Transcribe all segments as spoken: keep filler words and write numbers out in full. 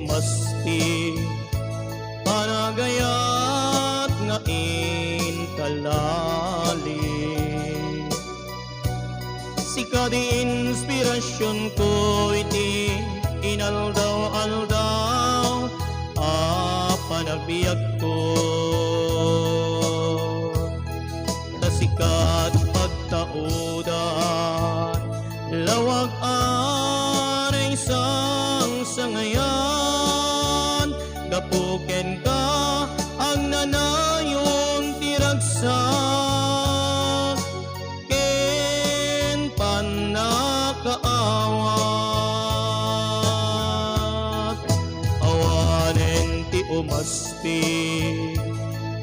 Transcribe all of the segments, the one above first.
Masti, panagayat nga inkalali. Sika ti inspirasionko iti inaldaw-aldaw a panagbiagko. Ta sika ti pagtaudan, lawag a naisangsangayan, gapu kenka, agnanayon ti ragsak ken pannakaawat. Awanen ti umas ti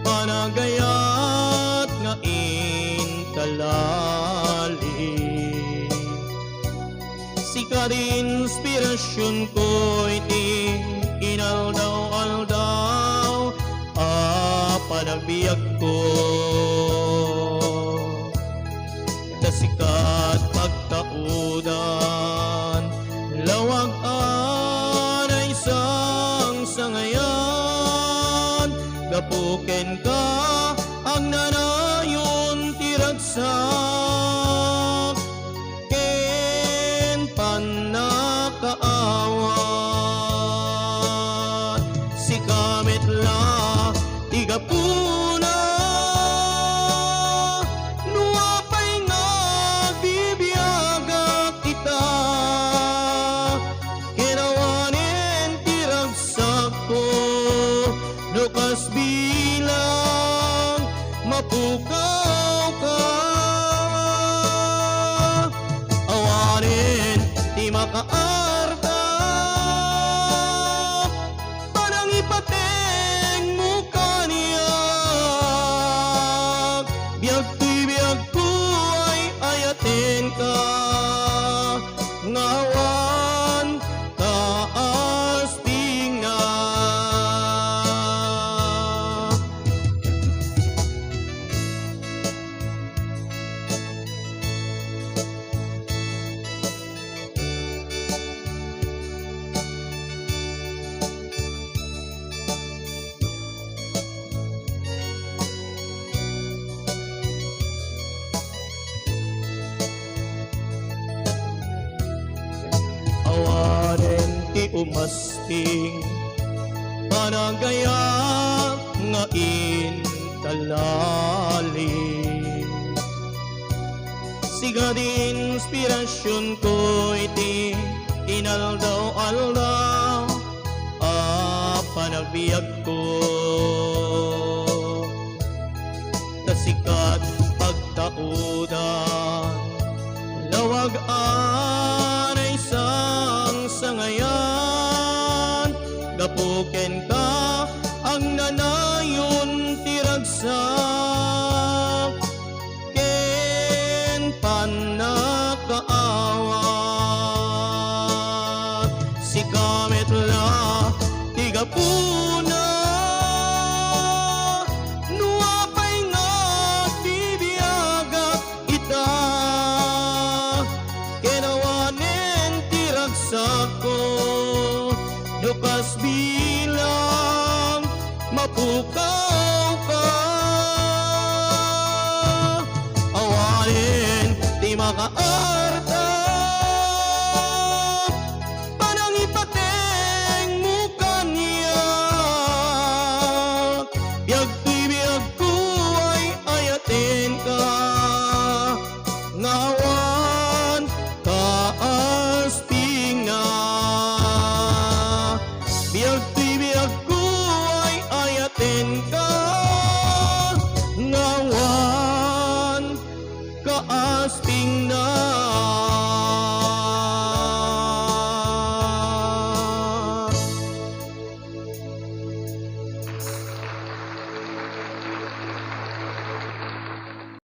panagayat nga inkalali. Sika ti inspirasionko iti inaldaw-aldaw a panagbiagko. Ta sika ti pagtaudan, lawag a naisangsangayan, gapu kenka, agnanayon ti ragsak ken pannakaawat. Sika met la ti gapuna. No apay nga agbibiagak ita, ken awanen ti ragsakko, no kas bilang mapukawka, awanen ti makaarta. Panangipatengmo kaniak, biag toy biagko ay ayatenka, nga awan kaastingna. Awanen ti umasting panagayat nga inkalali. Sika ti inspirasionko iti inaldaw-aldaw a panagbiagko. Ta sika ti pagtaudan, lawag a naisangsangayan, gapu kenka, agnanayon ti ragsak ken pannakaawat. Sika met la ti gapuna, no apay nga agbibiagak ita, ken awanen ti ragsakko, no kas bilang mapukawka.